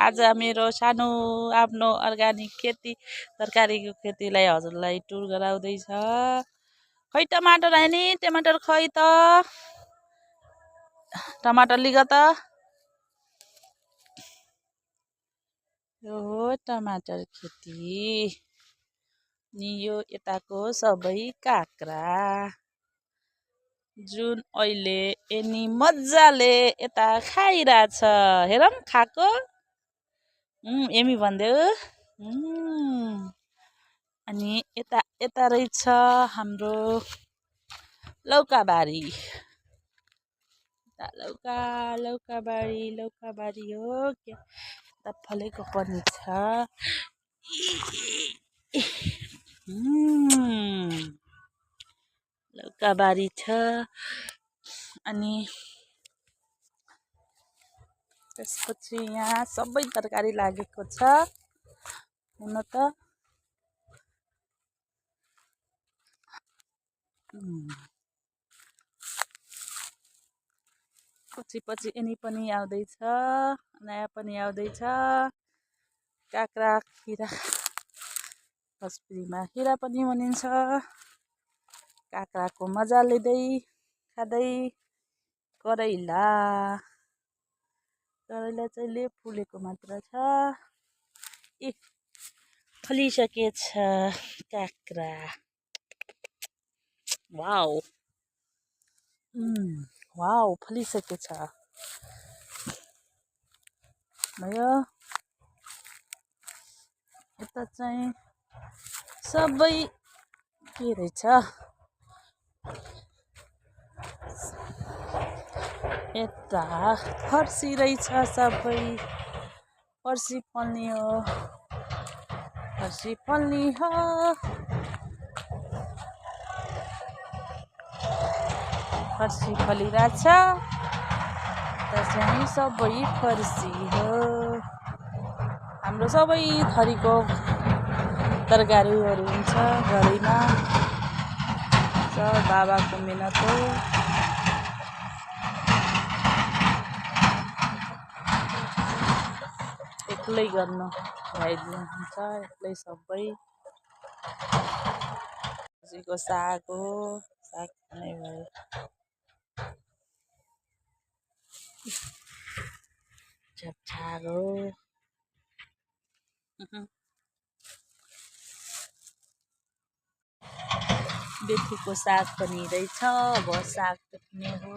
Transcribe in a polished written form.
आज मेरो सानो आफ्नो अर्ग्यानिक खेती तरकारीको खेतीलाई हजुरलाई टुर गराउँदैछ। खै टमाटर आयो नि टमाटर खै त टमाटर लिग त यो हो टमाटर खेती नि यो यताको सबै काँक्रा जुन अहिले यनी मजाले यता खाइरहेछ। हेरौँ खाएको एमी भन्देऊ। अनि यता यता रहेछ हाम्रो लौकाबारी। लौकाबारी हो क्या त फलेको पनि छ। लौकाबारी छ अनि त्यसपछि यहाँ सबै तरकारी लागेको छ हुन त। पछि यनी पनि आउँदैछ नयाँ पनि आउँदैछ काँक्रा खिरा कस्पुरीमा खिरा पनि बनिन्छ। काँक्राको मजा लिँदै खाँदै करैला चाहिँ फुलेको मात्र छ। फलिसकेछ काँक्रा। वाउ फलिसकेछ। भयो यता चाहिँ सबै के रहेछ यता फर्सी रहेछ सबै फर्सी फल्ने हो फर्सी फलिरहेछ। चाहिँ सबै फर्सी हो। हाम्रो सबै थरीको तरकारीहरू हुन्छ घरैमा। बाबाको मेहनत हो। एक्लै गर्नु भ्याइदिनुहुन्छ एक्लै सबै। को साग हो साग खाने भयो। छाग हो। बेथुको साग पनि रहेछ अब साग टिप्ने हो।